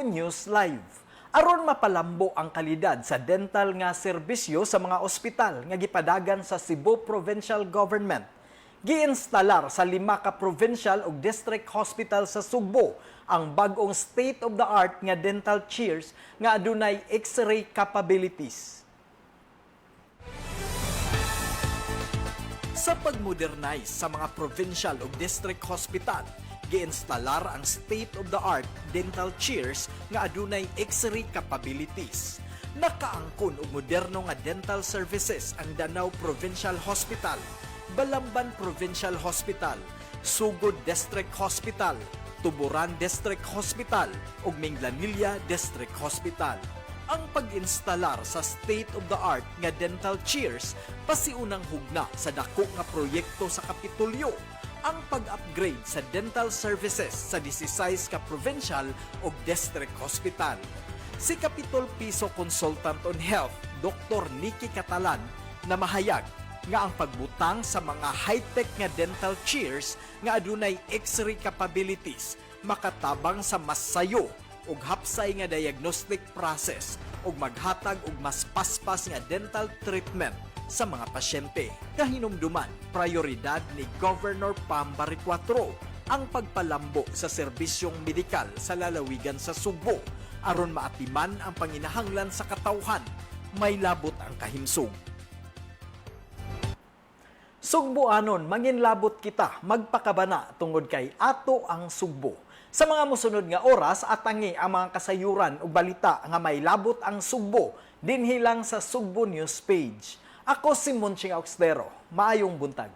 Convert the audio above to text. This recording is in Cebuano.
Sugbo News Live. Aron mapalambo ang kalidad sa dental nga serbisyo sa mga ospital nga gipadagan sa Cebu Provincial Government, giinstalar sa lima ka provincial ug district hospital sa Sugbo ang bag-ong state-of-the-art nga dental chairs nga adunay X-ray capabilities. Sa pagmodernize sa mga provincial ug district hospital, giinstalar ang state-of-the-art dental chairs nga adunay X-ray capabilities. Nakaangkon og moderno nga dental services ang Danao Provincial Hospital, Balamban Provincial Hospital, Sugod District Hospital, Tuburan District Hospital ug Minglanilla District Hospital. Ang pag-instalar sa state-of-the-art nga dental chairs pasiunang hugna sa dako nga proyekto sa Kapitolyo, ang pag-upgrade sa dental services sa 16 ka provincial ug district hospital. Si Capitol Piso Consultant on Health, Dr. Nikki Catalan, na mahayag nga ang pagbutang sa mga high-tech nga dental chairs nga adunay X-ray capabilities makatabang sa mas sayo ug hapsay nga diagnostic process ug maghatag og mas paspas nga dental treatment sa mga pasyente. Kahinumduman, prioridad ni Governor Pam Baricuatro ang pagpalambo sa serbisyong medikal sa lalawigan sa Sugbo aron maatiman ang panginahanglan sa katawhan, may labot ang kahimsog. Sugboanon, manginlabot kita, magpakabana tungod kay ato ang Sugbo. Sa mga musunod nga oras, atangi ang mga kasayuran ug balita nga may labot ang Sugbo dinhi lang sa Sugbo News page. Ako si Monching Austero. Maayong buntag.